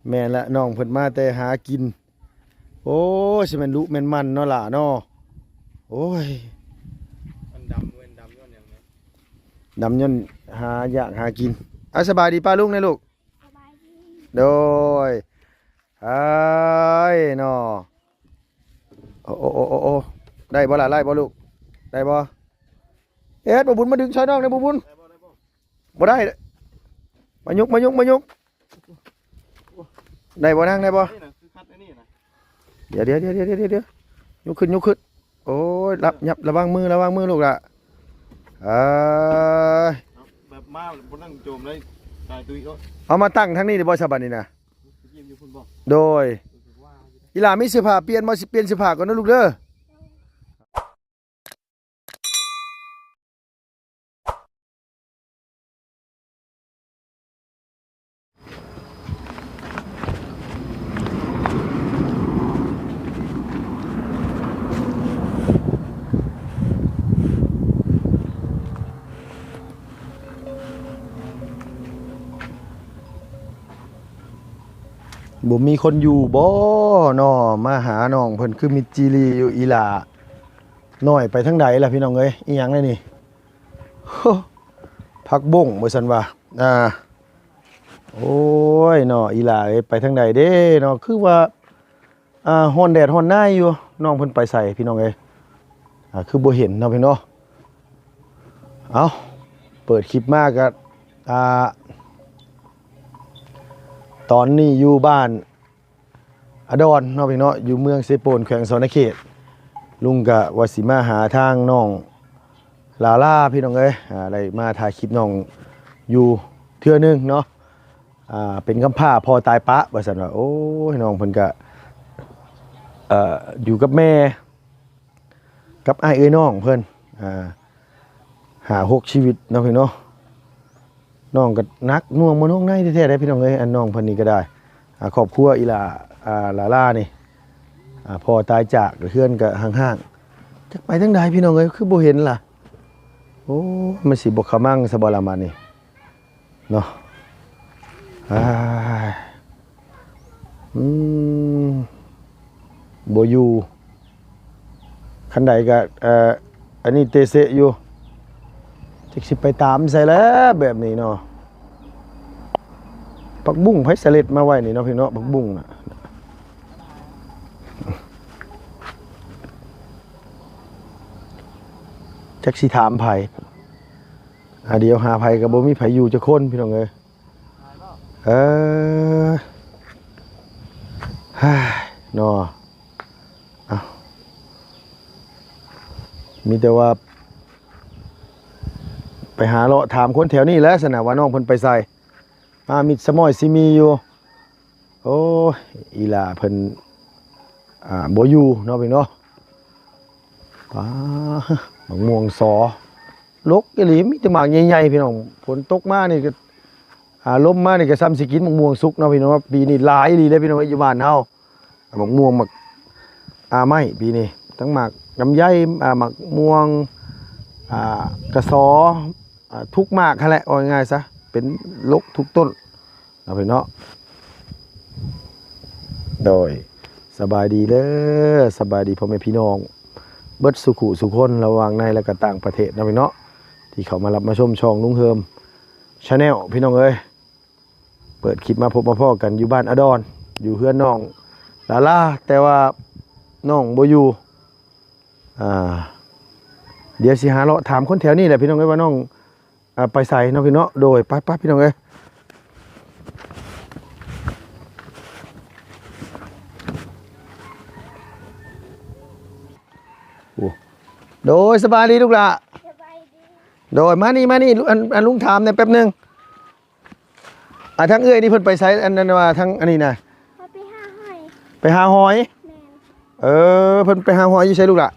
ແມ່ນລະ ນ້ອງເພິ່ນມາແຕ່ຫາກິນ. ໂອ້ຍ ຊິແມ່ນດຸແມ່ນໝັ່ນເນາະຫຼ້າເນາະ. ໂອ້ຍ ມັນດຳເວີຍ ດຳຍ້ອນຫຍັງນະ? ດຳຍ້ອນຫາຢາກຫາກິນ. ເອົາ ສະບາຍດີປ້າລຸງແດ່ລູກ. ສະບາຍດີ. ໂດຍ. ອ້າຍເນາະ. ໂອ້ ໂອ້ ໂອ້ ໂອ້ ໄດ້ບໍ່ລະ? ໄດ້ບໍ່ລູກ? ໄດ້ບໍ່? ເອັດ ບໍ່ບຸນ ມາດຶງຊ່ອຍນ້ອງແດ່ ບໍ່ບຸນ. ໄດ້ບໍ່? ໄດ້ບໍ່? ບໍ່ໄດ້. ມາຍົກ ມາຍົກ ມາຍົກ. ໄດ້ບໍ່ນາງ? ໄດ້ບໍ່? ນີ້ນະ ຄືຄັດອັນນີ້ນະ. ດຽວ ດຽວ ດຽວ ຍົກຂຶ້ນ ຍົກຂຶ້ນ. ໂອ້ຍ ລະ ຍັບ ລະວັງມື ລະວັງມືລູກຫຼ້າ. ເອີ ເອົາແບບມາບໍ່ນັ່ງໂຈມເລີຍ ຕາຍຕຸ້ຍໂລດ. ເອົາມາຕັ້ງທາງນີ້ໄດ້ບໍ່ ສະບັດນີ້ນະ? ໄປຢ້ຽມຢູ່ພຸ້ນບໍ່? ໂດຍ. ອີ່ຫຼ້າມີເສື້ອຜ້າປ່ຽນບໍ່? ຊິປ່ຽນເສື້ອຜ້າກ່ອນເດີລູກເດີ. ບໍ່ມີຄົນຢູ່ບໍ່ນໍ? ມາຫານ້ອງເພິ່ນຄືມິດຈີລີຢູ່. ອີ່ຫຼ້ານ້ອຍໄປທາງໃດລະພີ່ນ້ອງເອີຍ? ອີ່ຫຍັງແດ່ນີ້? ໂອ້ ຜັກບົ້ງວ່າຊັ້ນວ່າ. ອ່າ ໂອ້ຍນໍ ອີ່ຫຼ້າເອີຍ ໄປທາງໃດເດ້ນໍ? ຄືວ່າ ອ່າ ຮ້ອນແດດຮ້ອນນາຍຢູ່. ນ້ອງເພິ່ນໄປໃສພີ່ນ້ອງເອີຍ? ອ່າ ຄືບໍ່ເຫັນເນາະພີ່ນ້ອງ. ເອົ້າ ເປີດຄລິບມາກະ ອ່າ ຕອນນີ້ຢູ່ບ້ານອາດອນເນາະພີ່ນ້ອງເນາະ ຢູ່ເມືອງເຊໂປນ ແຂວງສະຫວັນນະເຂດ. ລຸງກະວ່າຊິມາຫາທາງນ້ອງ ລາລາ ພີ່ນ້ອງເອີຍ. ອ່າ ໄດ້ມາຖ່າຍຄລິບນ້ອງຢູ່ເທື່ອໜຶ່ງເນາະ. ອ່າ ເປັນກຳພ້າພໍ່ຕາຍປະວ່າຊັ້ນວ່າ. ໂອ້ຍ ນ້ອງເພິ່ນກະ ເອີ ຢູ່ກັບແມ່ ກັບອ້າຍເອື້ອຍນ້ອງເພິ່ນ ອ່າ ຫ້າຫົກຊີວິດເນາະພີ່ນ້ອງ. ນ້ອງກໍໜັກໜ່ວງມາໜ່ວງໃນແທ້ໆເດ້ພີ່ນ້ອງເອີຍ. ອັນນ້ອງເພິ່ນນີ້ກໍໄດ້ ອ່າ ຄອບຄົວອີ່ຫຼ້າ ອ່າ ຫຼ້າໆນີ້ ອ່າ ພໍ່ຕາຍຈາກ ເຮືອນກໍຮ້າງໆ. ຈັກໄປທາງໃດພີ່ນ້ອງເອີຍ ຄືບໍ່ເຫັນລະ? ໂອ້ ມັນຊິບໍ່ຂະມັງຊະບໍ່ລະບາດນີ້ເນາະ. ອ້າຍ ອືມ ບໍ່ຢູ່. ຄັນໃດກໍ ເອີ ອັນນີ້ເຕະເສະຢູ່ ຈັກຊິໄປຕາມໃສແລ້ວແບບນີ້ເນາະ. ຜັກບຸ້ງໃຜສະເລັດມາໄວ້ນີ້ເນາະພີ່ນ້ອງເນາະ ຜັກບຸ້ງນະ ຈັກຊິຖາມໃຜ. ອ່າ ດຽວຫາໃຜກໍບໍ່ມີໃຜຢູ່ຈັກຄົນພີ່ນ້ອງເອີຍ. ເອີ ເນາະ ເອົ້າ ມີແຕ່ວ່າໄປຫາເລາະຖາມຄົນແຖວນີ້ແຫຼະຊັ້ນນະ ວ່ານ້ອງເພິ່ນໄປໃສ. ມາມິດສະໝ້ອຍຊິມີຢູ່. ໂອ້ຍ ອີ່ຫຼ້າເພິ່ນ ອ່າ ບໍ່ຢູ່ເນາະພີ່ນ້ອງເນາະ. ປາ ໝາກມ່ວງສໍ ດົກອີ່ຫຼີ ມີແຕ່ໝາກໃຫຍ່ໆ ພີ່ນ້ອງ. ຝົນຕົກມານີ້ກໍ ອ່າ ລົມມານີ້ກໍຊ່ຳຊິກິນໝາກມ່ວງສຸກເນາະພີ່ນ້ອງ. ປີນີ້ຫຼາຍອີ່ຫຼີເດ້ພີ່ນ້ອງ ຢູ່ບ້ານເຮົາ ໝາກມ່ວງ ໝາກ ອ່າ ໄມ້ປີນີ້ ທັງໝາກລຳໄຍ ອ່າ ໝາກມ່ວງ ອ່າ ກະສໍ ອ່າ ທຸກໝາກຫັ້ນແຫຼະ ເວົ້າງ່າຍໆຊະ ເປັນດົກທຸກຕົ້ນ. ເນາະພີ່ນ້ອງເນາະ ໂດຍ ສະບາຍດີເດີ ສະບາຍດີພໍ່ແມ່ພີ່ນ້ອງເບິດສູ່ຄູ່ສູ່ຄົນ ລະຫວ່າງໃນ ແລະ ກະຕ່າງປະເທດເນາະພີ່ນ້ອງເນາະ ທີ່ເຂົ້າມາຮັບມາຊົມຊ່ອງລຸງເຮີມ Channel ພີ່ນ້ອງເອີຍ. ເປີດຄລິບມາພົບມາພໍ້ກັນຢູ່ບ້ານອາດອນ ຢູ່ເຮືອນນ້ອງລາລາ ແຕ່ວ່ານ້ອງບໍ່ຢູ່. ອ່າ ດຽວຊິຫາເລາະຖາມຄົນແຖວນີ້ແຫຼະພີ່ນ້ອງເອີຍ ວ່ານ້ອງ ອ່າ ໄປໃສເນາະພີ່ນ້ອງເນາະ. ໂດຍ ໄປໆ ພີ່ນ້ອງເອີຍ. ໂອ້ ໂດຍ ສະບາຍດີລູກຫຼ້າ. ສະບາຍດີ. ໂດຍ ມານີ້ ມານີ້ ອັນ ອັນລຸງຖາມແດ່ແປັບໜຶ່ງ. ອ່າ ທາງເອື້ອຍນີ້ເພິ່ນໄປໃສ? ອັນນັ້ນວ່າທາງອັນນີ້ນະ ເຂົາໄປຫາຫອຍ. ໄປຫາຫອຍ? ແມ່ນ. ເອີ ເພິ່ນໄປຫາຫອຍຢູ່ໃສລູກຫຼ້າ?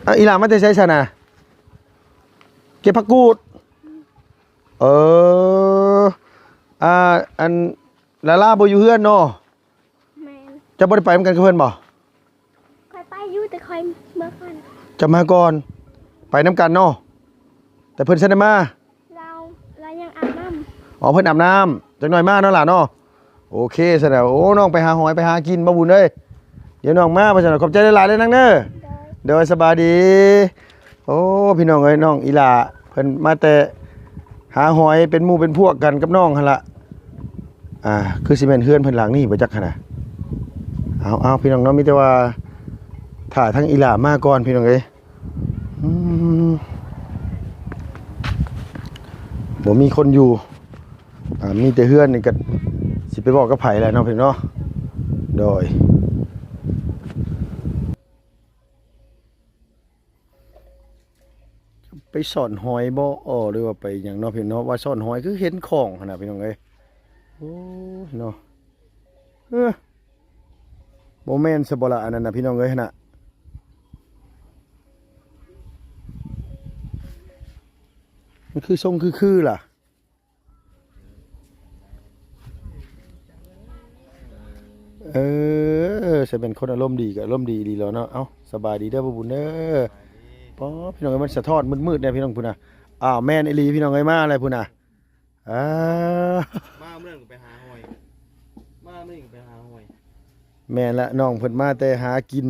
ເອົາ ອີ່ຫຼ້າມາແຕ່ໃສຊັ້ນນະ? ເກັບຜັກກູດ. ເອີ ອ່າ ອັນ ລາລາບໍ່ຢູ່ເຮືອນເນາະ? ແມ່ນ. ເຈົ້າບໍ່ໄດ້ໄປນຳກັນກັບເພິ່ນບໍ່? ຂ້ອຍໄປຢູ່ ແຕ່ຂ້ອຍເມືອກ່ອນ. ເຈົ້າມາກ່ອນ ໄປນຳກັນເນາະ ແຕ່ເພິ່ນຊັ້ນໄດ້ມາ. ລາວ ລາວຍັງອາບນ້ຳ. ອໍ ເພິ່ນອາບນ້ຳ ຈັກໜ່ອຍມາເນາະຫຼ້າເນາະ. ໂອເຄຊັ້ນນະ. ໂອ້ ນ້ອງໄປຫາຫອຍໄປຫາກິນບໍ່ບຸນເອີຍ. ດຽວນ້ອງມາວ່າຊັ້ນນະ. ຂອບໃຈຫຼາຍໆເດີນາງເດີ. ໂດຍ ສະບາຍດີ. ໂອ້ ພີ່ນ້ອງເອີຍ ນ້ອງອີ່ຫຼ້າເພິ່ນມາແຕ່ຫາຫອຍ ເປັນໝູ່ເປັນພວກກັນກັບນ້ອງຫັ້ນລະ. ອ່າ ຄືຊິແມ່ນເຮືອນເພິ່ນຫຼັງນີ້ບໍ່ຈັກຫັ້ນນະ. ເອົາໆ ພີ່ນ້ອງເນາະ ມີແຕ່ວ່າຖ້າທາງອີ່ຫຼ້າມາກ່ອນ ພີ່ນ້ອງເອີຍ. ອືມ ບໍ່ມີຄົນຢູ່. ອ່າ ມີແຕ່ເຮືອນນີ້ກໍຊິໄປເວົ້າກັບໃຜແຫຼະເນາະ ພີ່ນ້ອງເນາະ. ໂດຍ ໄປຊ່ອນຫອຍບໍ່ ອໍ ຫຼືວ່າໄປຫຍັງເນາະ ພີ່ນ້ອງເນາະ. ວ່າຊ່ອນຫອຍຄືເຫັນຂອງຫັ້ນນະ ພີ່ນ້ອງເອີຍ. ໂອ້ຍເນາະ ເອີ ບໍ່ແມ່ນຊະບໍ່ລະ ອັນນັ້ນນະ ພີ່ນ້ອງເອີຍ ຫັ້ນນະ. ມັນຄືຊົງຄືໆລະ. ເອີ ຊິເປັນຄົນອາລົມດີກໍອາລົມດີອີ່ຫຼີແຫຼະເນາະ. ເອົ້າ ສະບາຍດີເດີພໍ່ບຸນເດີ. ປ້າ ພີ່ນ້ອງເອີຍ ມັນສະທ້ອນມືດໆແດ່ ພີ່ນ້ອງພຸ້ນນະ. ອ້າວ ແມ່ນອີ່ຫຼີ ພີ່ນ້ອງເອີຍ ມາແລ້ວພຸ້ນນະ. ອ່າ ມາມື້ນັ້ນກໍໄປຫາຫອຍ ມາມື້ນີ້ກໍໄປຫາຫອຍ. ແມ່ນລະ ນ້ອງເພິ່ນມາແຕ່ຫາກິນ.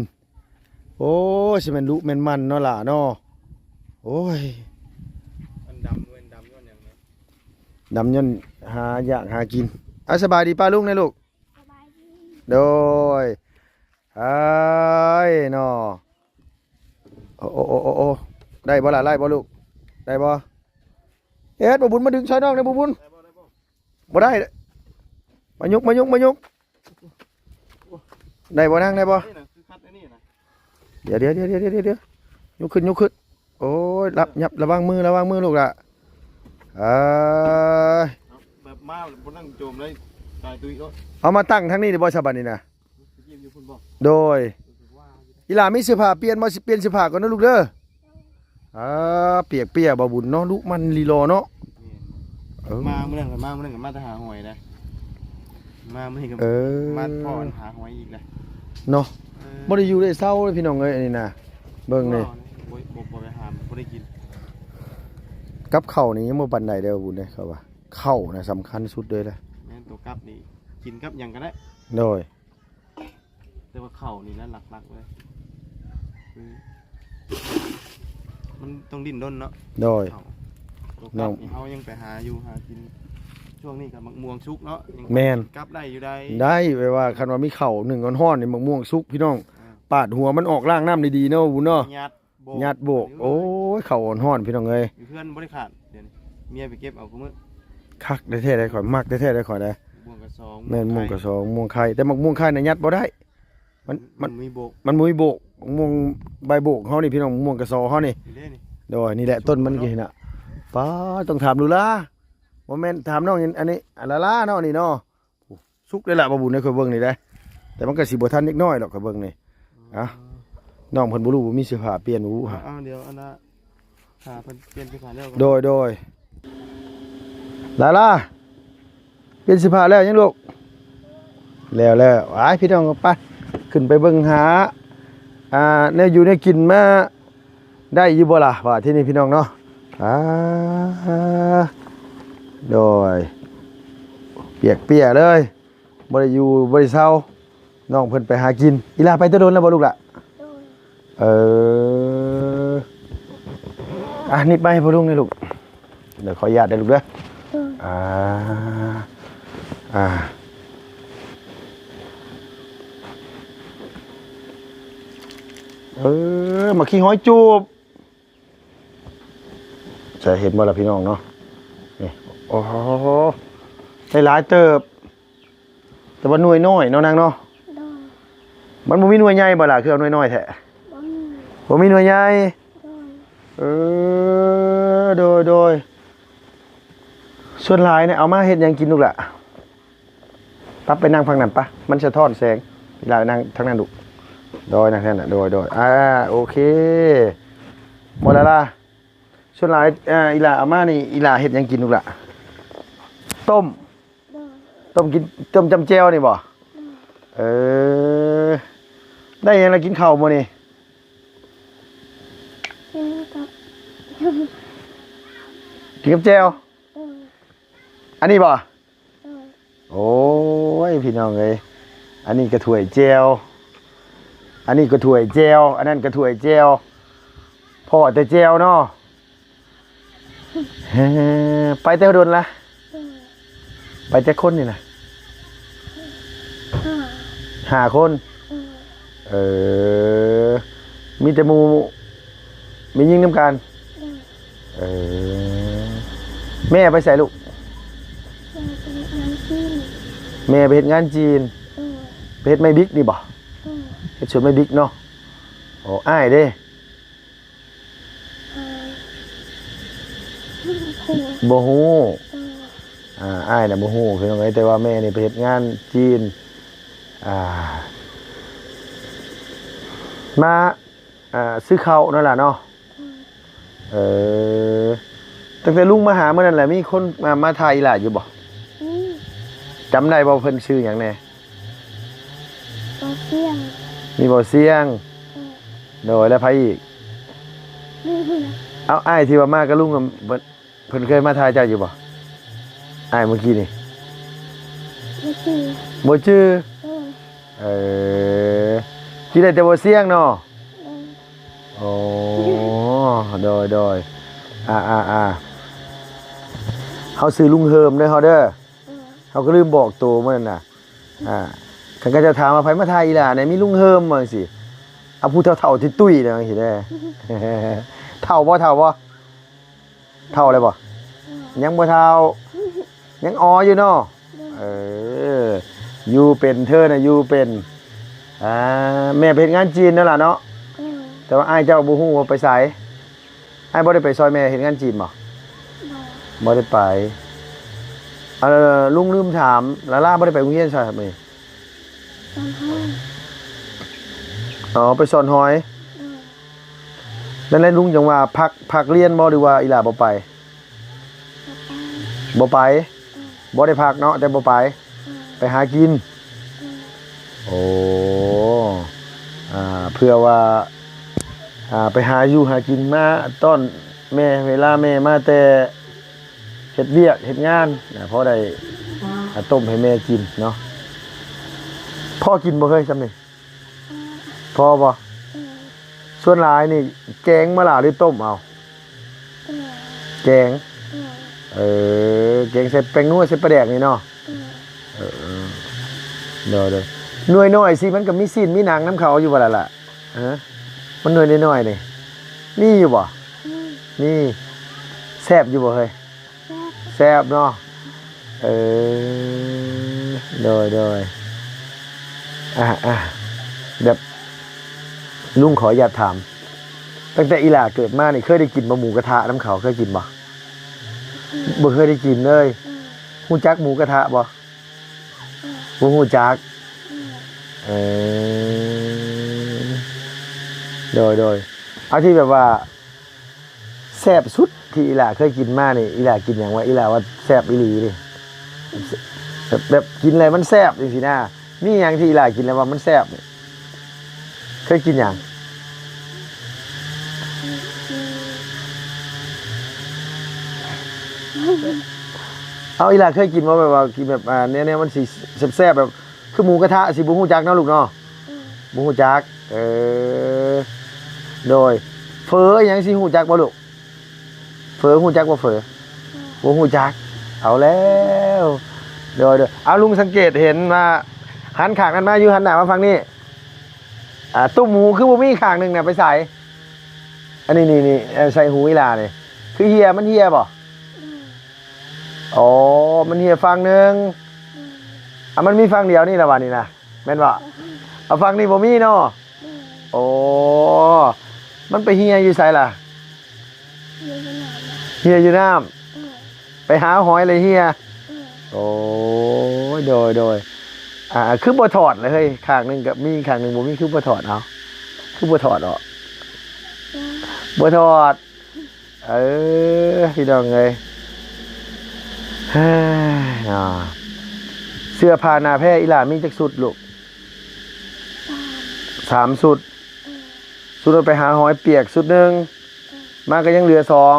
ໂອ້ຍ ຊິແມ່ນດຸແມ່ນໝັ່ນເນາະຫຼ້າເນາະ. ໂອ້ຍ ມັນດຳ ມັນດຳຍ້ອນຫຍັງນະ? ດຳຍ້ອນຫາຢາກຫາກິນ. ອ່າ ສະບາຍດີປ້າລຸງແດ່ລູກ. ສະບາຍດີ. ໂດຍ. ອ້າຍເນາະ. ໂອ້ ໂອ້ ໂອ້ ໂອ້ ໄດ້ບໍ່ລະ ໄດ້ບໍ່ລູກ ໄດ້ບໍ່? ເຮັດ ບໍ່ບຸນມາດຶງຊ່ອຍນ້ອງແດ່ ບໍ່ບຸນ. ໄດ້ບໍ່ ໄດ້ບໍ່? ບໍ່ໄດ້. ມາຍົກ ມາຍົກ ມາຍົກ. ໄດ້ບໍ່ນາງ ໄດ້ບໍ່? ນີ້ນະ ຄືຄັດອັນນີ້ນະ. ດຽວ ດຽວ ດຽວ ຍົກຂຶ້ນ ຍົກຂຶ້ນ. ໂອ້ຍ ລະ ຍັບ ລະວັງມື ລະວັງມືລູກຫຼ້າ. ເອີຍ ເອົາແບບມາບໍ່ນັ່ງໂຈມເລີຍ ຕາຍຕຸ້ຍໂລດ. ເອົາມາຕັ້ງທາງນີ້ໄດ້ບໍ່ ສະບັດນີ້ນະ? ໄປຢ້ຽມຢູ່ພຸ້ນບໍ່? ໂດຍ. ອີ່ຫຼ້າມີເສື້ອຜ້າປ່ຽນບໍ່? ຊິປ່ຽນເສື້ອຜ້າກ່ອນເດີລູກເດີ. ອ່າ ປຽກເປຍບໍ່ບຸນເນາະ ດຸໝັ່ນລີລໍເນາະ. ແມ່ນ. ເອີ ມາມື້ນັ້ນກໍມາ ມື້ນັ້ນກໍມາແຕ່ຫາຫອຍນະ. ມາມື້ນີ້ກໍ ເອີ ມາພໍ້ຫາຫອຍອີກແຫຼະເນາະ. ເອີ ບໍ່ໄດ້ຢູ່ໄດ້ເຊົາເລີຍພີ່ນ້ອງເອີຍ ອັນນີ້ນະ. ເບິ່ງນີ້ ບໍ່ ບໍ່ ບໍ່ໄປຫາ ບໍ່ໄດ້ກິນ. ກັບເຂົ້ານີ້ຍັງບໍ່ປານໃດເດີບຸນເດ້ ເຂົາວ່າເຂົ້ານະສຳຄັນສຸດເລີຍນະ. ແມ່ນ ຕົວກັບນີ້ກິນກັບຫຍັງກໍໄດ້. ໂດຍ. ແຕ່ວ່າເຂົ້ານີ້ແຫຼະຫຼັກໆເລີຍ ຄືມັນຕ້ອງດີ້ນລົນເນາະ. ໂດຍ. ເຂົ້າ ຕົວກັບນີ້ເຮົາຍັງໄປຫາຢູ່ຫາກິນ ຊ່ວງນີ້ກໍໝາກມ່ວງສຸກເນາະ. ແມ່ນ ກັບໄດ້ຢູ່ໃດ໋. ໄດ້ ແບບວ່າຄັນວ່າມີເຂົ້າໜຶ້ງຮ້ອນໆນີ້ ໝາກມ່ວງສຸກພີ່ນ້ອງ. ອ່າ ປາດຫົວມັນອອກ ລ້າງນ້ຳດີໆເນາະ ບຸນເນາະ. ຍັດ ໂບກ ຍັດໂບກ. ໂອ້ຍ ເຂົ້າຮ້ອນໆ ພີ່ນ້ອງເອີຍ ຢູ່ເຮືອນບໍ່ໄດ້ຂາດ. ດຽວນີ້ເມຍໄປເກັບເອົາຄູ່ມື້. ຄັກແທ້ໆເດ້ ຂ້ອຍມັກແທ້ໆເດ້ ຂ້ອຍເດ້. ໝາກມ່ວງກະຊອງ ແມ່ນ ໝາກໄຂ່ ມ່ວງກະຊອງ ໝາກມ່ວງໄຂ່ ແຕ່ໝາກມ່ວງໄຂ່ນະຍັດບໍ່ໄດ້. ມັນ ມັນ ມັນບໍ່ມີໂບກ ມັນບໍ່ມີໂບກ. ໝາກມ່ວງໃບໂບກເຮົານີ້ພີ່ນ້ອງ ໝາກມ່ວງກະຊອງເຮົານີ້. ນີ້ເດ້ນີ້ ໂດຍ ນີ້ແຫຼະຕົ້ນມັນຢູ່ຫັ້ນນະ. ປ້າ ຕ້ອງຖາມດູລາ ບໍ່ແມ່ນຖາມນ້ອງອັນນີ້ ອັນລາລາເນາະ ນີ້ເນາະ. ສຸກເດ້ລະ ບໍ່ບຸນເອີຍ ຂ້ອຍເບິ່ງນີ້ເດ້ ແຕ່ມັນກໍຊິບໍ່ທັນເດັກນ້ອຍດອກ ຂ້ອຍເບິ່ງນີ້. ອືມ ເອົ້າ ນ້ອງເພິ່ນບໍ່ຮູ້ ບໍ່ມີເສື້ອຜ້າປ່ຽນ ບໍ່ຮູ້ຫາ. ເອົາ ດຽວອັນນ່າ ຫາເພິ່ນປ່ຽນເສື້ອຜ້າແລ້ວ. ໂດຍ ໂດຍ. ລາລາ ປ່ຽນເສື້ອຜ້າແລ້ວຍັງລູກ? ແລ້ວ ແລ້ວ. ໄປ ພີ່ນ້ອງ ໄປ ຂຶ້ນໄປເບິ່ງຫາ ອ່າ ແນວຢູ່ແນວກິນມາ ໄດ້ຢູ່ບໍ່ລະ ວ່າທີ່ນີ້ພີ່ນ້ອງເນາະ. ອ່າ ໂດຍ ປຽກເປຍເລີຍ ບໍ່ໄດ້ຢູ່ບໍ່ໄດ້ເຊົາ ນ້ອງເພິ່ນໄປຫາກິນ. ອີ່ຫຼ້າໄປແຕ່ດົນແລ້ວບໍ່ລູກຫຼະ? ໂດຍ. ເອີ ອ່ະ ໜີບໄມ້ໃຫ້ພໍ່ລຸງແດ່ລູກ. ດຽວຂໍອະນຸຍາດເດີລູກເດີ. ໂດຍ. ອ່າ ອ່າ ເອີ ໝາກຂີ້ຫອຍຈູບ ຈະເຫັນບໍ່ລະພີ່ນ້ອງເນາະ. ນີ້ ໂອ້ໂຫ ໄດ້ຫຼາຍເຕີບ. ແຕ່ວ່າໜ່ວຍນ້ອຍເນາະນາງເນາະ. ໂດຍ. ມັນບໍ່ມີໜ່ວຍໃຫຍ່ບໍ່ລະ ຄືເອົາໜ່ວຍນ້ອຍແທ້? ບໍ່ມີ. ບໍ່ມີໜ່ວຍໃຫຍ່. ໂດຍ. ເອີ ໂດຍ ໂດຍ. ສ່ວນຫຼາຍນີ້ເອົາມາເຮັດຫຍັງກິນລູກຫຼະ? ປັບໄປນັ່ງຝັ່ງນັ້ນປະ ມັນສະທ້ອນແສງ. ອີ່ຫຼ້າໄປນັ່ງທາງນັ້ນລູກ. ໂດຍ ນັ່ງທາງນັ້ນ. ໂດຍ ໂດຍ. ອ່າ ໂອເຄ ໝົດແລ້ວລະ. ສ່ວນຫຼາຍ ອ່າ ອີ່ຫຼ້າເອົາມານີ້ ອີ່ຫຼ້າເຮັດຫຍັງກິນລູກຫຼະ? ຕົ້ມ. ໂດຍ. ຕົ້ມກິນ ຕົ້ມຈ້ຳແຈ່ວນີ້ບໍ່? ໂດຍ. ເອີ ໄດ້ຫຍັງລະກິນເຂົ້າມື້ນີ້? ກິນກັບ ກິນກັບແຈ່ວ. ໂດຍ. ອັນນີ້ບໍ່? ໂດຍ. ໂອ້ຍ ພີ່ນ້ອງເອີຍ ອັນນີ້ກະຖ້ວຍແຈ່ວ ອັນນີ້ກະຖ້ວຍແຈ່ວ ອັນນັ້ນກະຖ້ວຍແຈ່ວ ພໍ້ແຕ່ແຈ່ວເນາະ. ເອີ ໄປແຕ່ດົນລະ? ເອີ ໄປຈັກຄົນນີ້ນະ? ຫ້າ ຫ້າຄົນ. ເອີ ເອີ ມີແຕ່ໝູ່ແມ່ຍິງນຳກັນ? ເອີ ເອີ ແມ່ໄປໃສລູກ? ແມ່ໄປເຮັດງານຈີນ. ແມ່ໄປເຮັດງານຈີນ. ເອີ ໄປເຮັດໄມ້ບິກນີ້ບໍ່? ເອີ ເຮັດສວນໄມ້ບິກເນາະ. ໂອ້ ອ້າຍເດ້? ບໍ່ຮູ້. ເອີ ອ່າ ອ້າຍນະບໍ່ຮູ້ພີ່ນ້ອງເອີຍ ແຕ່ວ່າແມ່ນີ້ໄປເຮັດງານຈີນ ອ່າ ມາ ອ່າ ຊື້ເຂົ້ານັ້ນລະເນາະ. ເອີ ເອີ ຕັ້ງແຕ່ລຸງມາຫາມື້ນັ້ນແຫຼະ ມີຄົນມາ ມາຖ່າຍອີ່ຫຼ້າຢູ່ບໍ່? ມີ. ຈຳໄດ້ບໍ່ເພິ່ນຊື່ຫຍັງແດ່? ບໍ່ສຽງ. ມີບໍ່ສຽງ. ເອີ ໂດຍ ແລ້ວໃຜອີກ? ເອີ ເອົາ ອ້າຍທີ່ວ່າມາກັບລຸງນະ ເພິ່ນ ເພິ່ນເຄີຍມາຖ່າຍເຈົ້າຢູ່ບໍ່? ອ້າຍເມື່ອກີ້ນີ້ ບໍ່ຈື່ ບໍ່ຈື່. ເອີ ເອີ ຈື່ໄດ້ແຕ່ບໍ່ສຽງເນາະ. ເອີ ໂອ້ ໂດຍ ໂດຍ ອ່າ ອ່າ ອ່າ ເຮົາຊື່ລຸງເຮີມເດີ ເຮົາເດີ. ເອີ ເຮົາກໍລືມບອກໂຕມື້ນັ້ນນະ. ອ່າ ຄັນເຂົາເຈົ້າຖາມວ່າໃຜມາຖ່າຍອີ່ຫຼ້າແດ່ ມີລຸງເຮີມ ວ່າຈັ່ງຊີ້. ເອົາ ຜູ້ເຖົ້າໆ ຕຸ້ຍໆ ຈັ່ງຊີ້ເດ້. ເຖົ້າບໍ່? ເຖົ້າບໍ່? ເຖົ້າແລ້ວບໍ່? ຍັງບໍ່ເຖົ້າ ຍັງອໍຢູ່ເນາະ. ເອີ ຢູ່ເປັນ ເທີນະຢູ່ເປັນ. ອ່າ ແມ່ໄປເຮັດງານຈີນນັ້ນລະເນາະ. ເອີ ແຕ່ວ່າອ້າຍເຈົ້າບໍ່ຮູ້ວ່າໄປໃສ. ອ້າຍບໍ່ໄດ້ໄປຊ່ອຍແມ່ເຮັດງານຈີນບໍ່? ບໍ່ ບໍ່ໄດ້ໄປ. ເອີ ລຸງລືມຖາມ ລາລາບໍ່ໄດ້ໄປໂຮງຮຽນໃສມື້ນີ້? ສອນຮອຍ. ອໍ ໄປສອນຮອຍ. ເອີ ນັ້ນແຫຼະ ລຸງຈັ່ງວ່າພັກ ພັກຮຽນບໍ່ ຫຼືວ່າອີ່ຫຼ້າບໍ່ໄປ? ບໍ່ໄປ. ບໍ່ໄປ. ເອີ ບໍ່ໄດ້ພັກເນາະ ແຕ່ບໍ່ໄປ. ເອີ ໄປຫາກິນ. ເອີ ໂອ້ ອ່າ ເພື່ອວ່າ ອ່າ ໄປຫາຢູ່ຫາກິນ ມາຕ້ອນແມ່ ເວລາແມ່ມາແຕ່ ເຮັດວຽກເຮັດງານນະ ພໍໄດ້ ອ່າ ຕົ້ມໃຫ້ແມ່ກິນເນາະ. ພໍກິນບໍ່ເຮີ້ຍ ຊ່ຳນີ້? ພໍບໍ່? ເອີ ສ່ວນຫຼາຍນີ້ແກງບໍ່ລະ ຫຼືຕົ້ມເອົາ? ເອີ ແກງ. ເອີ ເອີ ແກງໃສ່ແປ້ງນົວ ໃສ່ປາແດກນີ້ເນາະ. ເອີ ເອີ ເອີ ໂດຍ ໂດຍ. ໜ່ວຍນ້ອຍຊິ ມັນກໍມີຊີ້ນມີໜັງນຳເຂົາຢູ່ບໍ່ລະລະ? ຮະ? ມັນໜ່ວຍນ້ອຍໆນີ້ ມີຢູ່ບໍ່? ອືມ ມີ. ແຊບຢູ່ບໍ່ເຮີ້ຍ? ແຊບ ແຊບເນາະ. ເອີ ໂດຍ ໂດຍ. ອ່າ ອ່າ ແບບ ລຸງຂໍອະນຸຍາດຖາມ ຕັ້ງແຕ່ອີ່ຫຼ້າເກີດມານີ້ ເຄີຍໄດ້ກິນບໍ່ໝູກະທະນຳເຂົາ? ເຄີຍກິນບໍ່? ອືມ ບໍ່ເຄີຍໄດ້ກິນເລີຍ. ອືມ ຮູ້ຈັກໝູກະທະບໍ່? ບໍ່ຮູ້ຈັກ. ເອີ ໂດຍ ໂດຍ. ເອົາທີ່ແບບວ່າແຊບສຸດທີ່ອີ່ຫຼ້າເຄີຍກິນມານີ້ ອີ່ຫຼ້າກິນຫຍັງວະ? ອີ່ຫຼ້າວ່າແຊບອີ່ຫຼີນີ້ ແບບ ແບບກິນແລ້ວມັນແຊບຈັ່ງຊີ້ນະ. ມີຫຍັງທີ່ອີ່ຫຼ້າກິນແລ້ວວ່າມັນແຊບນີ້? ເຄີຍກິນຫຍັງ? ເອົາ ອີ່ຫຼ້າເຄີຍກິນບໍ່ ແບບວ່າກິນແບບ ອ່າ ແນວ ແນວມັນຊິແຊບໆ ແບບຄືໝູກະທະ ຊິບໍ່ຮູ້ຈັກເນາະລູກເນາະ. ອືມ ບໍ່ຮູ້ຈັກ. ເອີ ໂດຍ. ເຝີອີ່ຫຍັງຊິຮູ້ຈັກບໍ່ລູກ? ເຝີຮູ້ຈັກບໍ່? ເຝີ ອືມ ບໍ່ຮູ້ຈັກ. ເອົາແລ້ວ. ໂດຍ ໂດຍ. ເອົາ ລຸງສັງເກດເຫັນວ່າ ຫັນຂ້າງນັ້ນມາ ຢູ່ຫັນໜ້າມາຝັ່ງນີ້. ອ່າ ຕຸ້ມຫູຄືບໍ່ມີຂ້າງໜຶ່ງນະ ໄປໃສ? ອັນນີ້ ນີ້ ນີ້ ເອີ ໃສ່ຫູອີ່ຫຼ້ານີ້ ຄືເຫ່ຍ ມັນເຫ່ຍບໍ່? ອືມ ອໍ ມັນເຫ່ຍຝັ່ງໜຶ່ງ. ອືມ ອ່າ ມັນມີຝັ່ງດຽວນີ້ລະບາດນີ້ນະ ແມ່ນບໍ່? ອືມ ອ່າ ຝັ່ງນີ້ບໍ່ມີເນາະ. ອືມ ໂອ້ ມັນໄປເຫ່ຍຢູ່ໃສລະ? ເຫ່ຍຢູ່ນ້ຳ ເຫ່ຍຢູ່ນ້ຳ. ອືມ ໄປຫາຫອຍແລ້ວເຫ່ຍ. ອືມ ໂອ້ຍ ໂດຍ ໂດຍ. ອ່າ ຄືບໍ່ຖອດລະເຮີ້ຍ? ຂ້າງໜຶ່ງກໍມີ ຂ້າງໜຶ່ງບໍ່ມີ ຄືບໍ່ຖອດ? ເອົາ ຄືບໍ່ຖອດອອກ? ອືມ ບໍ່ຖອດ. ເອີ ພີ່ນ້ອງເອີຍ ເຮີ້ຍ ເນາະ. ເສື້ອຜ້າໜ້າແພອີ່ຫຼ້າມີຈັກຊຸດລູກ? ສາມ ສາມຊຸດ. ເອີ ຊຸດນັ້ນໄປຫາຫອຍປຽກຊຸດໜຶ່ງ. ເອີ ມາກໍຍັງເຫຼືອສອງ.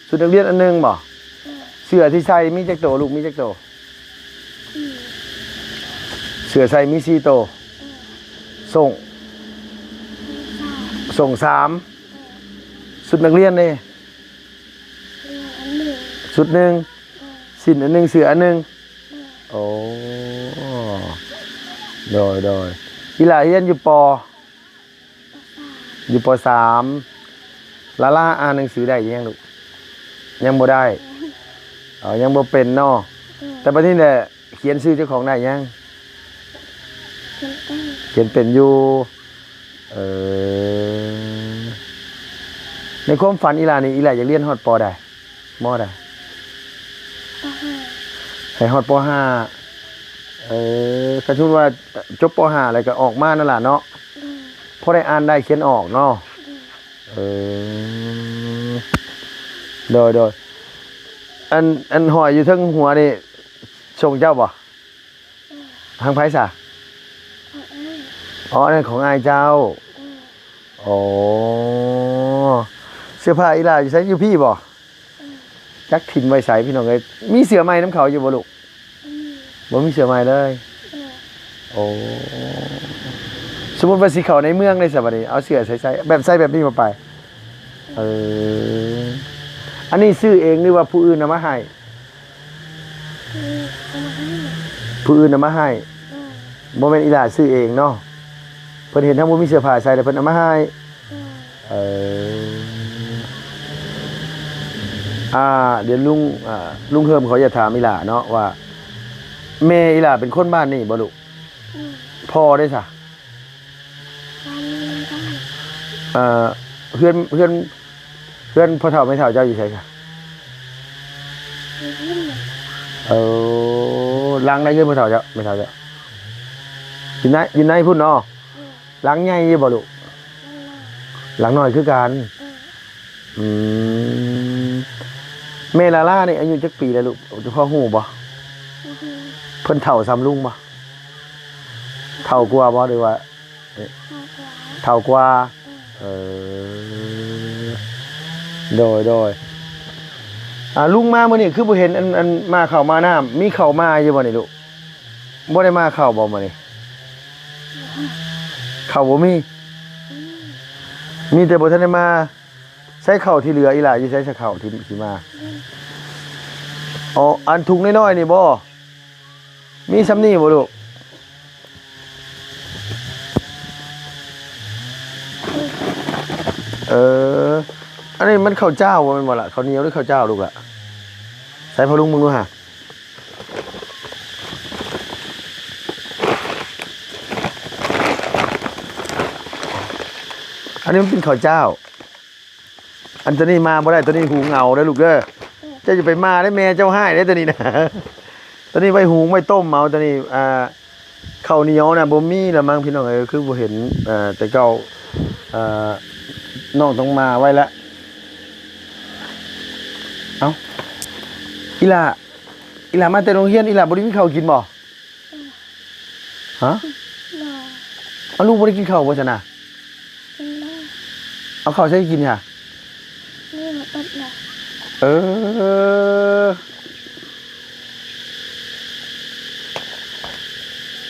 ຊຸດນັກຮຽນອັນໜຶ່ງບໍ? ເອີ ເສື້ອທີ່ໃສ່ມີຈັກໂຕລູກ? ມີຈັກໂຕ? ສີ່. ເສື້ອໃສ່ມີສີ່ໂຕ. ໂສ້ງ ໂສ້ງສາມ. ຊຸດນັກຮຽນເດ? ຊຸດໜຶ່ງ. ສິ້ນອັນໜຶ່ງ ເສື້ອອັນໜຶ່ງ. ໂອ້ ໂດຍໆ. ອີ່ຫຼ້າຮຽນຢູ່ ປໍ? ຢູ່ ປໍສາມ. ລາລາອ່ານໜັງສືໄດ້ຍັງລູກ? ຍັງບໍ່ໄດ້. ເອີ ຍັງບໍ່ເປັນເນາະ. ແຕ່ບັດນີ້ແຫຼະ ຂຽນຊື່ເຈົ້າຂອງໄດ້ຍັງ? ຂຽນເປັນ ຂຽນເປັນຢູ່. ເອີ ໃນຄວາມຝັນອີ່ຫຼ້ານີ້ ອີ່ຫຼ້າຢາກຮຽນຮອດ ປໍ ໃດ? ມໍໃດ? ປໍຫ້າ. ໃຫ້ຮອດ ປໍຫ້າ. ເອີ ຄັນສົມມຸດວ່າຈົບ ປໍຫ້າ ແລ້ວກໍອອກມານັ້ນລະເນາະ. ໂດຍ. ພໍໄດ້ອ່ານໄດ້ຂຽນອອກເນາະ. ໂດຍ. ເອີ ໂດຍໆ. ອັນ ອັນຫ້ອຍຢູ່ເທິງຫົວນີ້ ຊົງເຈົ້າບໍ່? ໂດຍ. ຂອງໃຜຊະ? ຂອງອ້າຍ. ອໍ ອັນນັ້ນຂອງອ້າຍເຈົ້າ. ໂດຍ. ອໍ ເສື້ອຜ້າອີ່ຫຼ້າຢູ່ໃສ? ຢູ່ພີ້ບໍ່? ໂດຍ. ຈັກຖິ້ມໄວ້ໃສພີ່ນ້ອງເອີຍ. ມີເສື້ອໃໝ່ນຳເຂົາຢູ່ບໍ່ລູກ? ອືມ. ບໍ່ມີເສື້ອໃໝ່ເລີຍ? ໂດຍ. ໂອ້ ສົມມຸດວ່າຊິເຂົ້າໃນເມືອງເດ້ຊະບັດນີ້ ເອົາເສື້ອໃສ່ ໃສ່ ແບບໃສ່ແບບນີ້ມາໄປ. ເອີ ອັນນີ້ຊື້ເອງ ຫຼືວ່າຜູ້ອື່ນເອົາມາໃຫ້? ອືມ ເອົາມາໃຫ້. ຜູ້ອື່ນເອົາມາໃຫ້. ໂດຍ. ບໍ່ແມ່ນອີ່ຫຼ້າຊື້ເອງເນາະ. ເພິ່ນເຫັນເຮົາບໍ່ມີເສື້ອຜ້າໃສ່ ແລ້ວເພິ່ນເອົາມາໃຫ້. ໂດຍ. ເອີ ອ່າ ດຽວລຸງ ອ່າ ລຸງເຮີມເຂົາຢາກຖາມອີ່ຫຼ້າເນາະວ່າ ແມ່ອີ່ຫຼ້າເປັນຄົນບ້ານນີ້ບໍ່ລູກ? ອືມ. ພໍ່ເດ້ຊະ? ບ້ານນີ້ເດ້. ເອີ ເຮືອນ ເຮືອນ ເຮືອນພໍ່ເຖົ້າແມ່ເຖົ້າເຈົ້າຢູ່ໃສຊະ? ຢູ່ພຸ້ນ. ເອີ ຫຼັງໃດເຮືອນພໍ່ເຖົ້າເຈົ້າ ແມ່ເຖົ້າເຈົ້າ? ຢູ່ໃນ ຢູ່ໃນພຸ້ນເນາະ. ອືມ. ຫຼັງໃຫຍ່ຢູ່ບໍ່ລູກ? ຫຼັງນ້ອຍ. ຫຼັງນ້ອຍຄືກັນ. ເອີ. ອືມ ແມ່ລາລານີ້ອາຍຸຈັກປີແລ້ວລູກ? ພໍຮູ້ບໍ່? ບໍ່ຮູ້. ເພິ່ນເຖົ້າສ່ຳລຸງບໍ່? ເຖົ້າກວ່າບໍ່ ຫຼືວ່າ? ເຖົ້າກວ່າ. ເຖົ້າກວ່າ. ເອີ ເອີ ໂດຍໆ. ອ່າ ລຸງມາມື້ນີ້ຄືບໍ່ເຫັນອັນ ອັນ ມາເຂົ້າມານ້ຳ ມີເຂົ້າມາຢູ່ບໍ່ນີ້ລູກ? ບໍ່ໄດ້ມາເຂົ້າບໍ່ມື້ນີ້? ເຂົ້າບໍ່ມີ. ອືມ. ມີແຕ່ບໍ່ທັນໄດ້ມາ. ໃສ່ເຂົ້າທີ່ເຫຼືອອີ່ຫຼ້າຢູ່ໃສຊະ? ເຂົ້າທີ່ຊິມາ. ອໍ ອັນຖົງນ້ອຍໆນີ້ບໍ່? ມີຊ່ຳນີ້ບໍ່ລູກ? ເອີ ອັນນີ້ມັນເຂົ້າຈ້າວບໍ່ແມ່ນບໍ່ລະ? ເຂົ້າໜຽວ ຫຼືເຂົ້າຈ້າວລູກລະ? ໃສ່ພໍ່ລຸງເບິ່ງດູຫາ. ອັນນີ້ມັນເປັນເຂົ້າຈ້າວ. ອັນໂຕນີ້ມາບໍ່ໄດ້ ໂຕນີ້ຫຸງເອົາເດີລູກເດີ. ເຈົ້າຢ່າໄປມາເດີ ແມ່ເຈົ້າຮ້າຍເດີໂຕນີ້ນະ. ໂຕນີ້ໄວ້ຫຸງໄວ້ຕົ້ມເອົາ ໂຕນີ້ ອ່າ ເຂົ້າໜຽວນະບໍ່ມີລະມັງພີ່ນ້ອງເອີຍ ຄືບໍ່ເຫັນ. ເອີ ແຕ່ເກົ່າ ເອີ ນ້ອງຕ້ອງມາໄວ້ລະ. ເອົ້າ ອີ່ຫຼ້າ ອີ່ຫຼ້າມາແຕ່ໂຮງຮຽນ ອີ່ຫຼ້າບໍ່ໄດ້ມີເຂົ້າກິນບໍ່? ຮະ? ບໍ່. ເອົ້າ ລູກບໍ່ໄດ້ກິນເຂົ້າບໍ່ຊັ້ນນະ? ກິນແລ້ວ. ເອົາເຂົ້າໃສກິນຫະ? ນີ້ເບິດແລ້ວ. ເອີ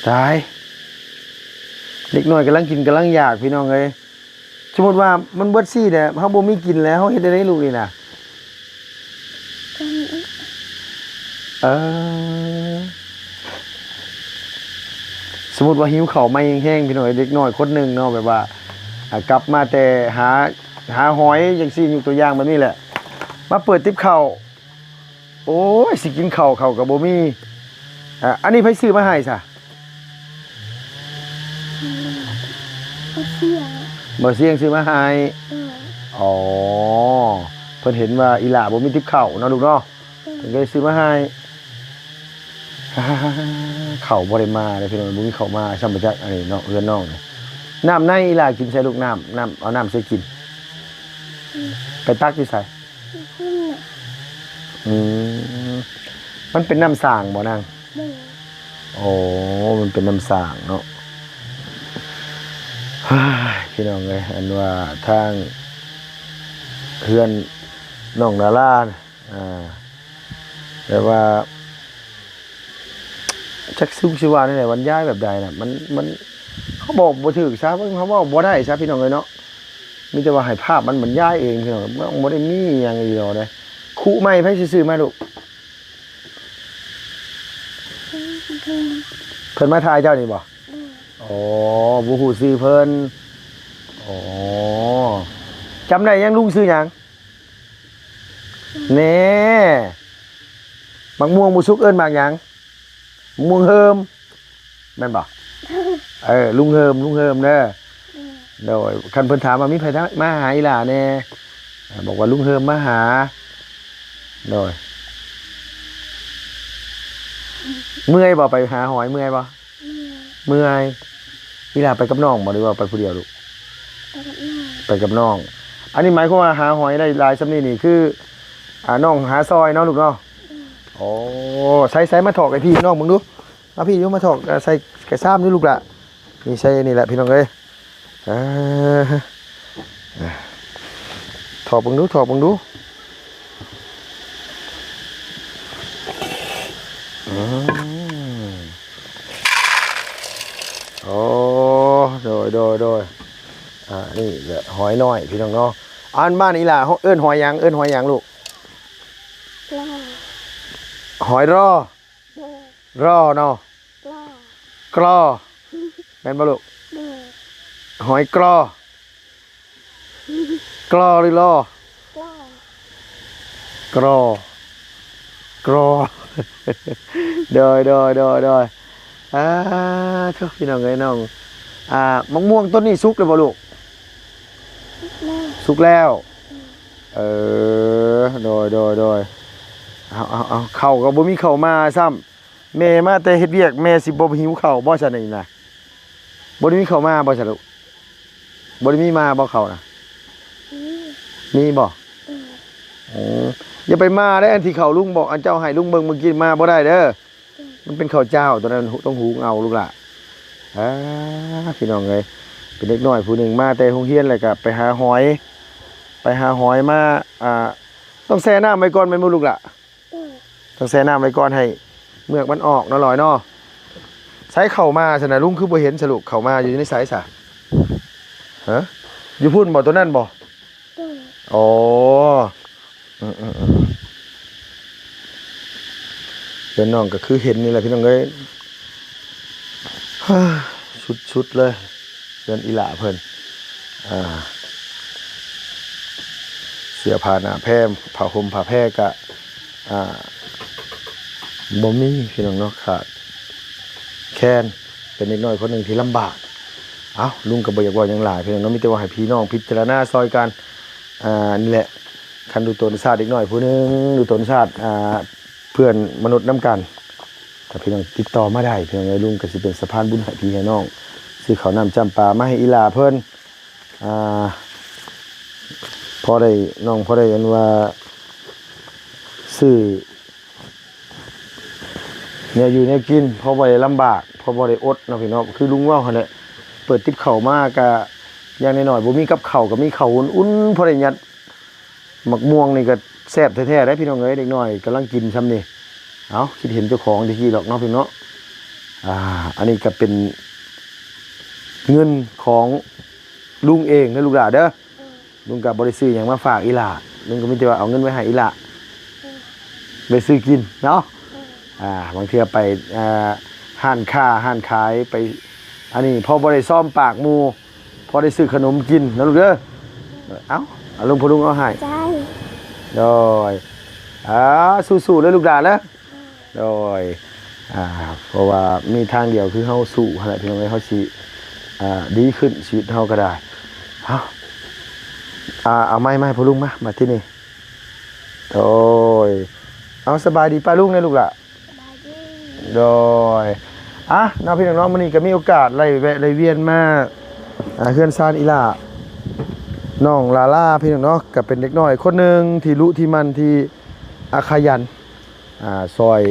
ຕາຍ ເດັກນ້ອຍກຳລັງກິນກຳລັງຢາກພີ່ນ້ອງເອີຍ. ສົມມຸດວ່າມັນເບິດຊີ້ແລ້ວ ເຮົາບໍ່ມີກິນແລ້ວ ເຮົາເຮັດແນວໃດລູກນີ້ນະ? ເອີ ສົມມຸດວ່າຫິວເຂົ້າໃໝ່ແຮງໆ ພີ່ນ້ອງເອີຍ ເດັກນ້ອຍຄົນໜຶ່ງເນາະ ແບບວ່າ ອ່າ ກັບມາແຕ່ຫາ ຫາຫອຍຈັ່ງຊີ້ ຍົກຕົວຢ່າງແບບນີ້ແຫຼະ ມາເປີດຕິບເຂົ້າ. ໂອ້ຍ ຊິກິນເຂົ້າ ເຂົ້າກໍບໍ່ມີ. ອ່າ ອັນນີ້ໃຜຊື້ມາໃຫ້ຊະ? ບໍ່ສຽງ. ບໍ່ສຽງຊື້ມາໃຫ້. ເອີ. ອໍ ເພິ່ນເຫັນວ່າອີ່ຫຼ້າບໍ່ມີຕິບເຂົ້າເນາະລູກເນາະ. ເອີ. ເພິ່ນກໍເລີຍຊື້ມາໃຫ້. ເຂົ້າບໍ່ໄດ້ມາເດ້ພີ່ນ້ອງ ບໍ່ມີເຂົ້າມາ ຊ່ຳບໍ່ຈັກ ອັນນີ້ເນາະ ເຮືອນນ້ອງ. ນ້ຳໃນອີ່ຫຼ້າກິນໃສລູກ? ນ້ຳ ນ້ຳ ເອົານ້ຳໃສກິນ? ອືມ. ໄປຕັກຢູ່ໃສ? ຢູ່ພຸ້ນນະ. ອືມ ມັນເປັນນ້ຳສ້າງບໍ່ນາງ? ໂດຍ. ໂອ້ ມັນເປັນນ້ຳສ້າງເນາະ. ເຮີ້ຍ ພີ່ນ້ອງເອີຍ ອັນວ່າທາງເຮືອນນ້ອງດາລາ ອ່າ ແບບວ່າ ຈ ຈັກຊິ ຊິວ່າແນວໃດ ບັນຍາຍແບບໃດນະ ມັນ ມັນ ເຮົາບອກບໍ່ຖືກຊະ ເຮົາເວົ້າບໍ່ໄດ້ຊະ ພີ່ນ້ອງເອີຍເນາະ. ມີແຕ່ວ່າໃຫ້ພາບມັນບັນຍາຍເອງ ພີ່ນ້ອງ ມັນບໍ່ໄດ້ມີຫຍັງອີ່ຫຼີເດ້. ຄຸໃໝ່ໃຜຊິຊື້ມາລູກ? ເພິ່ນມາຖ່າຍເຈົ້ານີ້ບໍ່? ໂອ້ ບໍ່ຮູ້ຊື່ເພິ່ນ. ໂອ້ ຈຳໄດ້ຍັງ ລຸງຊື່ຫຍັງ? ແນ່ ໝາກມ່ວງບໍ່ສຸກເອີ້ນໝາກຫຍັງ? ໝາກມ່ວງເຮີມ ແມ່ນບໍ່? ເອີ ລຸງເຮີມ ລຸງເຮີມເດີ. ໂດຍ ຄັນເພິ່ນຖາມວ່າມີໃຜມາຫາອີ່ຫຼ້າແດ່ ບອກວ່າລຸງເຮີມມາຫາ. ໂດຍ ເມື່ອຍບໍ່ ໄປຫາຫອຍ ເມື່ອຍບໍ່? ເມື່ອຍ. ເມື່ອຍ. ອີ່ຫຼ້າໄປກັບນ້ອງບໍ່ ຫຼືວ່າໄປຜູ້ດຽວລູກ? ໄປກັບນ້ອງ. ໄປກັບນ້ອງ. ອັນນີ້ໝາຍຄວາມວ່າຫາຫອຍໄດ້ຫຼາຍສ່ຳນີ້ນີ້ ຄື ອ່າ ນ້ອງຫາຊ່ອຍເນາະລູກເນາະ. ໂອ້ ໃສ່ໆ ມາຖອກໃຫ້ພີ່ນ້ອງເບິ່ງດູ. ມາພີ່ດູ ມາຖອກ ເອີ ໃສ່ກະຊາມດູລູກຫຼ້າ. ນີ້ໃສ່ນີ້ແຫຼະ ພີ່ນ້ອງເອີຍ. ເອີ ຖອກເບິ່ງດູ ຖອກເບິ່ງດູ. ອືມ ໂອ້ ໂດຍ ໂດຍ ໂດຍ. ອ່າ ນີ້ແຫຼະຫອຍນ້ອຍ ພີ່ນ້ອງເນາະ. ອັນບ້ານອີ່ຫຼ້າເອີ້ນຫອຍຫຍັງ? ເອີ້ນຫອຍຫຍັງລູກ? ລໍ. ຫອຍລໍ. ລໍເນາະ. ກລໍ ແມ່ນບໍ່ລູກ? ຫອຍກລໍ. ກລໍ ຫຼືລໍ? ກລໍ ກລໍ ໂດຍ ໂດຍ ໂດຍ ໂດຍ. ອ່າ ໂທ້ ພີ່ນ້ອງເອີຍ ນ້ອງ ອ່າ ໝາກມ່ວງຕົ້ນນີ້ສຸກແລ້ວບໍ່ລູກ? ສຸກແລ້ວ. ເອີ ໂດຍ ໂດຍ ໂດຍ. ເອົາ ເອົາ ເອົາ ເຂົ້າກໍບໍ່ມີເຂົ້າມາຊ້ຳ. ແມ່ມາແຕ່ເຮັດວຽກ ແມ່ຊິບໍ່ຫິວເຂົ້າບໍ່ຊັ້ນນີ້ນະ? ບໍ່ໄດ້ມີເຂົ້າມາບໍ່ຊັ້ນລູກ? ບໍ່ໄດ້ມີມາບໍ່ເຂົ້ານະ? ມີ ມີບໍ່? ອືມ ຢ່າໄປມາເດ້ ອັນທີ່ເຂົ້າລຸງບອກ ອັນເຈົ້າໃຫ້ລຸງເບິ່ງມື້ກີ້ ມາບໍ່ໄດ້ເດີ. ອືມ ມັນເປັນເຂົ້າເຈົ້າ ຕອນນັ້ນຕ້ອງຫຸງເອົາລູກຫຼ້າ. ອ່າ ພີ່ນ້ອງເອີຍ ເປັນເດັກນ້ອຍຜູ້ໜຶ່ງ ມາແຕ່ໂຮງຮຽນ ແລ້ວກໍໄປຫາຫອຍ ໄປຫາຫອຍມາ ອ່າ ຕ້ອງແຊ່ນ້ຳໄວ້ກ່ອນແມ່ນບໍ່ລູກຫຼ້າ? ອືມ ຕ້ອງແຊ່ນ້ຳໄວ້ກ່ອນໃຫ້ເມືອກມັນອອກເນາະ ລອຍເນາະ. ໃສເຂົ້າມາຊັ້ນນະ ລຸງຄືບໍ່ເຫັນສະ ລູກ ເຂົ້າມາຢູ່ໃນໃສຊະ? ຮະ ຢູ່ພຸ້ນບໍ່ ໂຕນັ້ນບໍ່? ອືມ ອໍ ອືມໆໆ ເຮືອນນ້ອງກໍຄືເຫັນນີ້ແຫຼະ ພີ່ນ້ອງເອີຍ. ສຸດໆ ເລີຍ ເຮືອນອີ່ຫຼ້າເພິ່ນ ອ່າ ເສື້ອຜ້າໜ້າແພ ຜ້າຫົ່ມຜ້າແພກະ ອ່າ ບໍ່ມີ ພີ່ນ້ອງເນາະ ຂາດແຄນ ເປັນເດັກນ້ອຍຄົນໜຶ່ງທີ່ລຳບາກ. ເອົ້າ ລຸງກໍບໍ່ຢາກເວົ້າຫຍັງຫຼາຍ ພີ່ນ້ອງເນາະ ມີແຕ່ວ່າໃຫ້ພີ່ນ້ອງພິຈາລະນາຊ່ອຍກັນ. ອ່າ ນີ້ແຫຼະ ຄັນດູຕົນຊາດເດັກນ້ອຍຜູ້ໜຶ່ງ ດູຕົນຊາດ ອ່າ ເພື່ອນມະນຸດນຳກັນ ຖ້າພີ່ນ້ອງຕິດຕໍ່ມາໄດ້ ພີ່ນ້ອງເອີຍ ລຸງກໍຊິເປັນສະພານບຸນໃຫ້ພີ່ໃຫ້ນ້ອງ ຊື້ເຂົ້ານ້ຳຈ້ຳປາມາໃຫ້ອີ່ຫຼ້າເພິ່ນ ອ່າ ພໍໄດ້ ນ້ອງພໍໄດ້ ອັນວ່າ ຊື້ແນວຢູ່ແນວກິນ ພໍບໍ່ໄດ້ລຳບາກ ພໍບໍ່ໄດ້ອົດເນາະ ພີ່ນ້ອງ ຄືລຸງເວົ້າຫັ້ນແຫຼະ. ເປີດຕິບເຂົ້າມາກະ ຢ່າງໜ້ອຍໆ ບໍ່ມີກັບເຂົ້າ ກໍມີເຂົ້າອຸ່ນໆ ພໍໄດ້ຍັດ ໝາກມ່ວງນີ້ກໍແຊບແທ້ໆ ເດ້ພີ່ນ້ອງເອີຍ ເດັກນ້ອຍກຳລັງກິນຊ່ຳນີ້. ເອົ້າ ຄິດເຫັນເຈົ້າຂອງແຕ່ກີ້ດອກເນາະ ພີ່ນ້ອງເນາະ. ອ່າ ອັນນີ້ກໍເປັນເງິນຂອງລຸງເອງເດີລູກຫຼ້າເດີ. ອືມ ລຸງກໍບໍ່ໄດ້ຊື້ຫຍັງມາຝາກອີ່ຫຼ້າ ລຸງກໍມີແຕ່ວ່າເອົາເງິນໄວ້ໃຫ້ອີ່ຫຼ້າ ອືມ ໄປຊື້ກິນເນາະ. ອືມ ອ່າ ບາງເທື່ອໄປ ອ່າ ຮ້ານຄ້າຮ້ານຂາຍ ໄປ ອັນນີ້ພໍບໍ່ໄດ້ຊອມປາກໝູ່ ພໍໄດ້ຊື້ຂະໜົມກິນເນາະລູກເດີ. ເອົ້າ ອາ ລຸງ ພໍ່ລຸງເອົາໃຫ້. ໂດຍ ອ່າ ສູ້ໆ ເດີລູກຫຼ້າເດີ. ໂດຍ ອ່າ ເພາະວ່າມີທາງດຽວຄືເຮົາສູ້ຫັ້ນແຫຼະ ພີ່ນ້ອງເອີຍ ເຮົາຊິ ອ່າ ດີຂຶ້ນ ຊີວິດເຮົາກໍໄດ້. ເອົາ ອ່າ ເອົາໄມ້ມາໃຫ້ພໍ່ລຸງມາ ມາທີ່ນີ້. ໂດຍ ເອົາ ສະບາຍດີປ້າລຸງແດ່ລູກຫຼ້າ. ສະບາຍດີ. ໂດຍ ອ່ະ ເນາະ ພີ່ນ້ອງເນາະ ມື້ນີ້ກໍມີໂອກາດໄດ້ແວະໄດ້ວຽນມາ ອ່າ ເຮືອນຊານອີ່ຫຼ້າ ນ້ອງລາລາ ພີ່ນ້ອງເນາະ ກໍເປັນເດັກນ້ອຍຄົນໜຶ່ງທີ່ລຸທີ່ໝັ່ນ ທີ່ ອ່າ ຂະຫຍັນ ອ່າ ຊ່ອຍ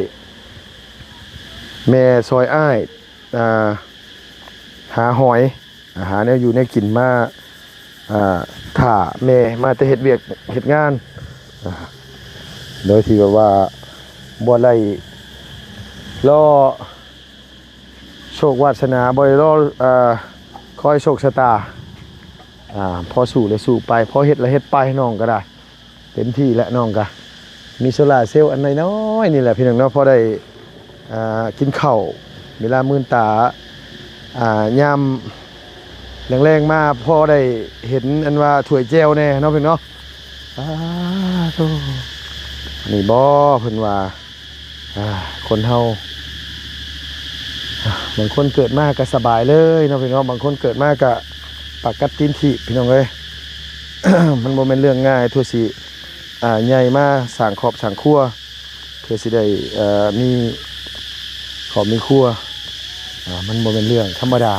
ແມ່ຊ່ອຍອ້າຍ ອ່າ ຫາຫອຍ ອ່າ ຫາແນວຢູ່ແນວກິນມາ ອ່າ ຖ້າແມ່ມາແຕ່ເຮັດວຽກເຮັດງານ ອ່າ ໂດຍທີ່ແບບວ່າບໍ່ໄດ້ລໍ ໂຊກວາດສະໜາ ບໍ່ໄດ້ລໍ ເອີ ຄອຍໂຊກຊະຕາ ອ່າ ພໍສູ້ແລ້ວສູ້ໄປ ພໍເຮັດແລ້ວເຮັດໄປ ນ້ອງກໍໄດ້ ເຕັມທີ່ແລ້ວ ນ້ອງກໍມີໂຊລາເຊວອັນນ້ອຍໆນີ້ແຫຼະ ພີ່ນ້ອງເນາະ ພໍໄດ້ ອ່າ ກິນເຂົ້າ ເວລາມື່ນຕາ ອ່າ ຍາມແລງໆມາ ພໍໄດ້ເຫັນອັນວ່າຖ້ວຍແຈ່ວແດ່ເນາະ ພີ່ນ້ອງເນາະ. ອາ ໂທ້ ນີ້ບໍ່ ເພິ່ນວ່າ ອາ ຄົນເຮົາ ອາ ບາງຄົນເກີດມາກໍສະບາຍເລີຍເນາະ ພີ່ນ້ອງເນາະ ບາງຄົນເກີດມາກໍປາກກັດຕີນຖີບ ພີ່ນ້ອງເອີຍ ມັນບໍ່ແມ່ນເລື່ອງງ່າຍ ເທື່ອຊິ ອາ ໃຫຍ່ມາສ້າງຄອບສ້າງຄົວ ເພື່ອຊິໄດ້ ເອີ ມີຄອບມີຄົວ ອາ ມັນບໍ່ແມ່ນເລື່ອງທຳມະດາ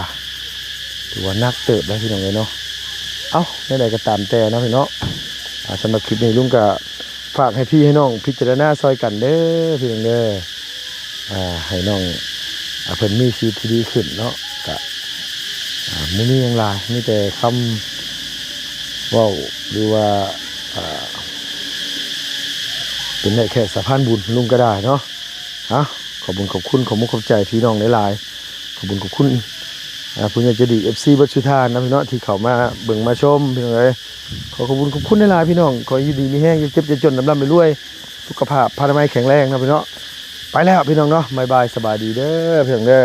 ຖືວ່າໜັກເຕີບໄດ໋ ພີ່ນ້ອງເອີຍເນາະ. ເອົ້າ ແນວໃດກໍຕາມແຕ່ເນາະ ພີ່ນ້ອງເນາະ ອາ ສຳລັບຄລິບນີ້ ລຸງກໍຝາກໃຫ້ພີ່ໃຫ້ນ້ອງພິຈາລະນາຊ່ອຍກັນເດີ ພີ່ນ້ອງເດີ ອາ ໃຫ້ນ້ອງ ອາ ເພິ່ນມີຊີວິດທີ່ດີຂຶ້ນເນາະ ກະ ອາ ບໍ່ມີຫຍັງຫຼາຍ ມີແຕ່ຄຳເວົ້າ ຫຼືວ່າ ອາ ເປັນໄດ້ແຄ່ສະພານບຸນ ລຸງກໍໄດ້ເນາະ. ເອົ້າ ຂອບບຸນຂອບຄຸນ ຂອບມຸກຂອບໃຈພີ່ນ້ອງຫຼາຍໆ ຂອບບຸນຂອບຄຸນ ອາ ຜູ້ໃຫຍ່ໃຈດີ ເອັຟຊີ ເບິດສູ່ທ່ານນະ ພີ່ນ້ອງເນາະ ທີ່ເຂົ້າມາເບິ່ງມາຊົມ ພີ່ນ້ອງເອີຍ ຂໍຂອບບຸນຂອບຄຸນຫຼາຍໆ ພີ່ນ້ອງ ຂໍຢູ່ດີມີແຮງ ຢ່າເຈັບຢ່າຈົນ ລ່ຳໆລວຍໆ ສຸຂະພາບພະນາໄມແຂງແຮງເນາະ ພີ່ນ້ອງເນາະ. ໄປແລ້ວ ພີ່ນ້ອງເນາະ ບາຍບາຍ ສະບາຍດີເດີ ພີ່ນ້ອງເດີ.